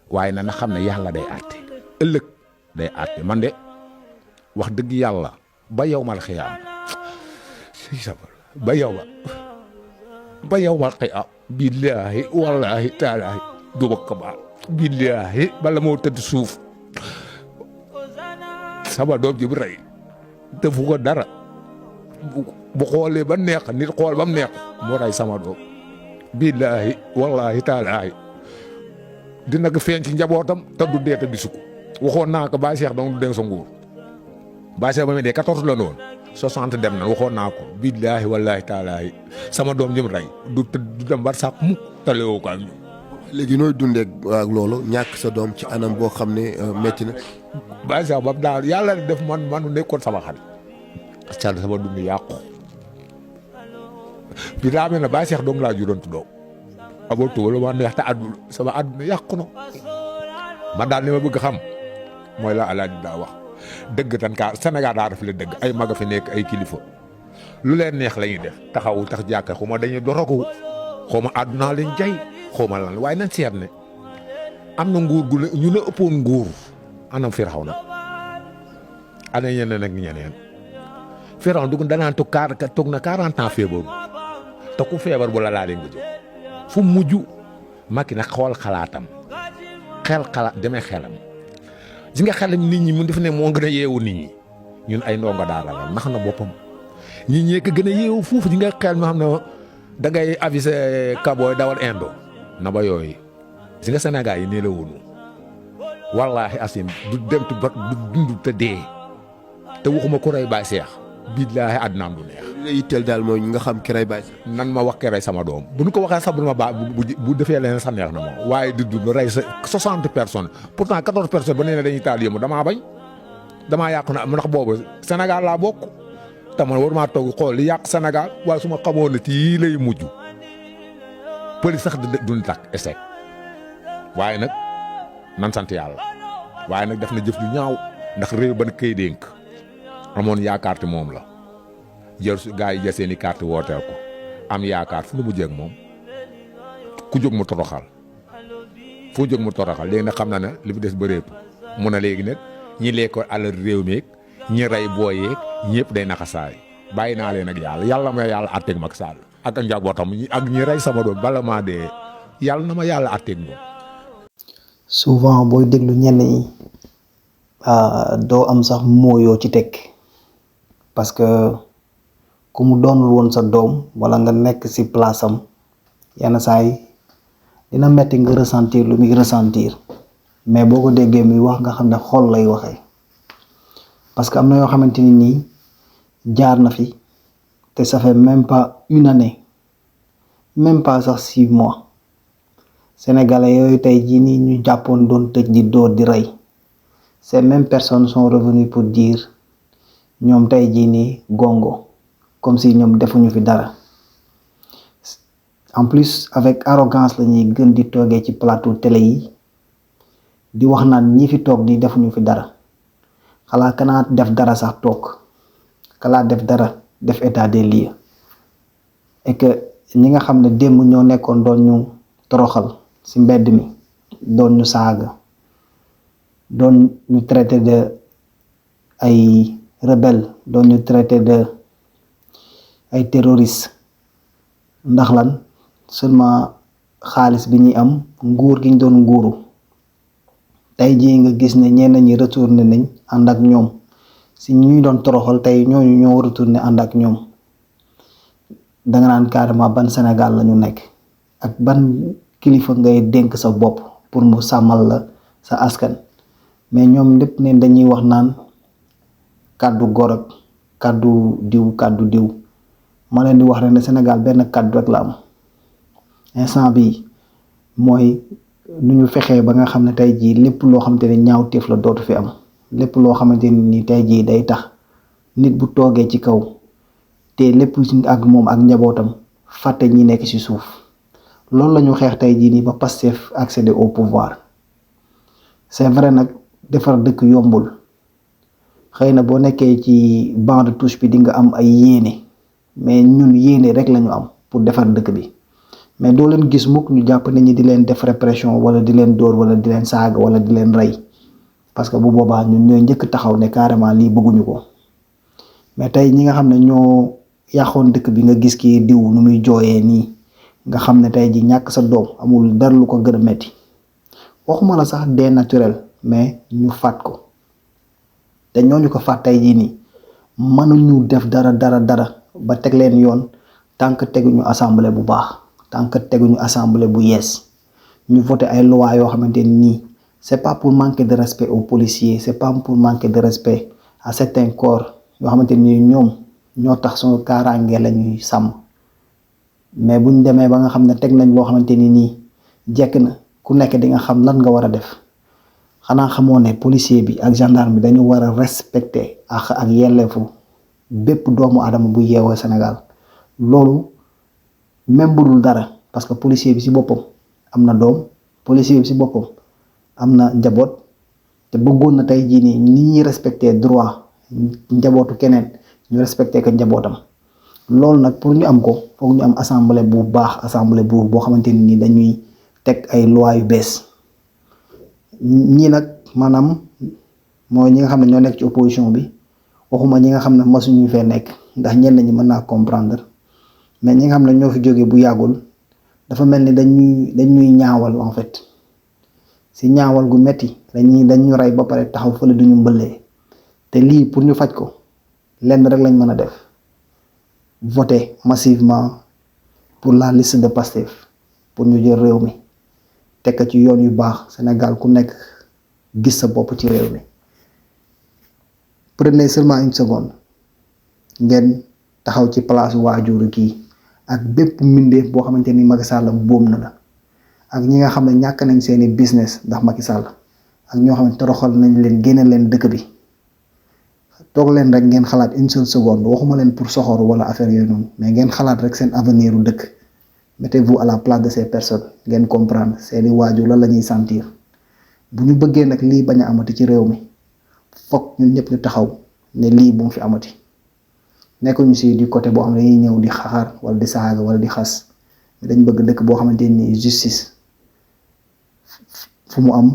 waaye na xam ne yàlla day àtte ëllëg day àtte man de wax dëgg yàlla ba yow mal xiyaam si sabar ba yow mal xiyaam billaahi wallaahi taalaahi du ma ko baal billaahi bala moo tëdd suuf sama doom ji bu rey defu ko dara bu xoolee ba neex nit xool ba mu neex moo rey sama doom billaahi wallaahi taalaahi dina ko feeñ ci njabootam te du dee te gisu ko waxoon naa ko Baye Cheikh dong du dem sa nguur Baye Cheikh ba muy dee 14 la noonu 60 dem na waxoon naa ko billaahi wallaahi taalaahi sama doom ji mu rey du dem ba sax mukk talewoo ko ak ñu. léegi nooy dundee ak loolu ñàkk sa doom ci anam boo xam ne métti na. Baye Cheikh ba daal yàlla def man nekkoon sama xarit ca sama dund yàqu bi daa mel ne Baye Cheikh dong laa juróon doom aboo tuba la ma neex te àdduna sama àdduna yàqu na man daal li ma bëgg xam mooy la Alaaji daa wax dëgg tan kaa Sénégal daa def la dëgg ay maga fi nekk ay kilifa lu leen neex la ñuy def taxawu tax jàkka xaw ma dañuy doroku xaw ma àdduna lañ jay xaw ma lan waaye nañ seet ne am na nguur gu ñu la ëppoon nguur anam Firawna ana ñeneen ak ñeneen Firawna dugg danaan toog na 40 ans feebaru te ku feebar bu la laalee nga jóg fu mujj Macky nag xool xalaatam xalaat demee xelam gis nga xelam nit ñi mu def ne moo gën a yeewu nit ñi ñun ay ndongo daara la nax na boppam ñi ñee ko gën a yeewu foofu ji nga xel ma xam ne da ngay aviser kabooy dawal indo na ba yooyu gis nga Sénégal yi nee la woonu wallaahi asim du dem tu ba du dund te dee te waxuma ko rey Baye Cheikh billaahi àddinaam du neex. li nga yitteel daal mooy nga xam ki rey Baye Cheikh. nan ma wax ki rey sama doom bu ñu ko waxee sax bu ma baax bu defee leneen sax neex na ma waaye di dund rey sa 60 personnes pourtant 14 personnes ba nee na dañuy taal yëmu damaa bañ damaa yàq na ndax boobu Sénégal laa bokk te man war maa toog xool li yàq Sénégal waaye su ma xamoon ne ci lay mujj police sax duñ takk échec waaye nag nan sant yàlla waaye nag def na jëf ju ñaaw ndax réew ban kay dénk amoon yaakaar te moom la jël su gaa yi jël seen i carte wooteel ko am yaakaar fu nu mu jéeg moom ku jóg mu toroxal fu jóg mu toroxal léegi nag xam na ne li fi des bëreetu mun na léegi nag ñi lekkoon alal réew mi ñi rey booyeeg ñëpp day naxasaay bàyyi naa leen ak yàlla ma yàlla àtteeg Macky Sall ak njabootam ak ñi rey sama doom bala maa dee yàlla na ma yàlla àtteeg moom. souvent booy déglu ñenn ñi doo am sax mooyoo ci teg parce que ku mu doonul woon sa doom wala nga nekk ci place am yenn saa yi dina metti nga ressentir lu muy ressentir mais boo ko déggee muy wax nga xam ne xol lay waxee parce que am na yoo xamante ni nii jaar na fi te ça fait même pas une année même pas sax 6 mois sénégalais yooyu tey jii nii ñu jàppoon doon tëj di dóor di rey ces mêmes personnes sont revenues pour dire ñoom tey jii nii gongo comme si ñoom defuñu fi dara en plus avec arrogance la ñuy gën di toogee ci plateau télé yi di wax naan ñi fi toog di defuñu fi dara xalaat kanaa def dara sax toog xalaat def dara def état des lieux et que ñi nga xam ne démb ñoo nekkoon doon ñu toroxal ci mbedd mi doon ñu saaga doon ñu traité de ay rebelle doon ñu traité de ay terroriste ndax lan seulement xaalis bi ñuy am nguur gi ñu doon nguuru tey jii nga gis ne ñenn ñi retourné nañ ànd ak ñoom si ñuy doon toroxal tey ñooñu ñoo retourné ànd ak ñoom danga naan carrément ban Sénégal la ñu nekk ak ban kilifa ngay dénk sa bopp pour mu sàmmal la sa askan mais ñoom lépp ne dañuy wax naan kàddu góor ak kàddu diw ma leen di wax rek ne Sénégal benn kàddu rek la am instant bi mooy nu ñu fexee ba nga xam ne tey jii lépp loo xamante ne ñaawteef la dootu fi am lépp loo xamante ni tey jii day tax nit bu toogee ci kaw te lépp ak moom ak njabootam fàtte ñi nekk ci suuf loolu la ñu xeex tey jii nii ba Pastef accéder au pouvoir c'est vrai nag defar dëkk yombul xëy na boo nekkee ci banc de touche bi di nga am ay yéene mais ñun yéene rek lañu am pour defar dëkk bi mais doo leen gis mukk ñu jàpp nit ñi di leen def répression wala di leen dóor wala di leen saaga wala di leen rey parce que bu boobaa ñun ñooy njëkk taxaw ne carrément lii bëgguñu ko mais tey ñi nga xam ne ñoo yàqoon dëkk bi nga gis kii diw nu muy jooyee nii nga xam ne tey ji ñàkk sa doom amul dara lu ko gën a metti waxuma la sax dee naturel mais ñu faat ko te ñooñu ko faat tey jii nii mënuñu def dara ba teg leen yoon tant que teguñu assemblée bu baax tant que teguñu assemblée bu yees ñu voté ay loi yoo xamante nii c'est pas pour manquer de respect aux policiers c'est pas pour manquer de respect à certains corps yoo xamante ni ñoom ñoo tax suñu kaaraange la ñuy sàmm mais buñ demee ba nga xam ne teg nañ loo xamante ni nii jekk na ku nekk di nga xam lan nga war a def xanaa xamoo ne policier bi ak gendarme bi dañu war a respecter ak yelleefu bépp doomu aadama bu yeewoo Sénégal loolu même bu dul dara parce que policier bi ci boppam am na doom policier bi ci boppam am na njaboot te bëggoon na tey jii nii ni ñuy respecter droit njabootu keneen ñu respecter ko njabootam loolu nag pour ñu am ko foog ñu am assemblée bu baax assemblée boo xamante ni dañuy teg ay loi yu bees ñii nag maanaam mooy ñi nga xam ne ñoo nekk ci opposition bi waxuma ñi nga xam ne masuñu fee nekk ndax ñenn ñi mën naa comprendre mais ñi nga xam ne ñoo fi jógee bu yàggul dafa mel ni dañuy ñaawal en fait si ñaawal gu metti dañu rey ba pare taxaw fële duñu mbëllee te lii pour ñu faj ko lenn rek lañ mën a def voter massivement pour la liste de Pastef pour ñu jël réew mi tekk ci yoon yu baax Sénégal ku nekk gis sa bopp ci réew mi. Prenez seulement une seconde ngeen taxaw ci place waajuru kii ak bépp mbindeef boo xamante ni Macky Sall boom na la ak ñi nga xam ne ñàkk nañ seeni business ndax Macky Sall ak ñoo xam ne toroxal nañ leen génne leen dëkk bi toog leen rek ngeen xalaat une seule seconde waxuma leen pour soxor wala affaire yooyu noonu mais ngeen xalaat rek seen avenir u dëkk mettez-vous à la place de ces personnes ngeen comprendre seeni waajur lan la ñuy sentir bu ñu bëggee nag lii bañ a amati ci réew mi fokk ñun ñëpp ñu taxaw ne lii bu mu fi amati nekkuñu si du côté boo xam ne dañuy ñëw di xaxar wala di saaga wala di xas dañ bëgg dëkk boo xamante ni justice fu mu am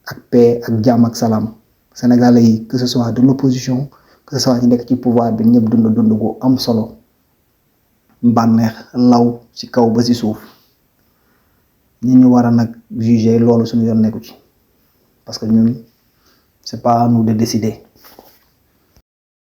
ak paix ak jàmm ak salaam Sénégalais yi que ce soit de l'opposition que ce soit ñu nekk ci pouvoir bi ñëpp dund gu am solo bànneex law ci kaw ba ci suuf ñi ñu war a nag juger loolu suñu yoon nekku ci parce que ñun c'est pas à nous de décider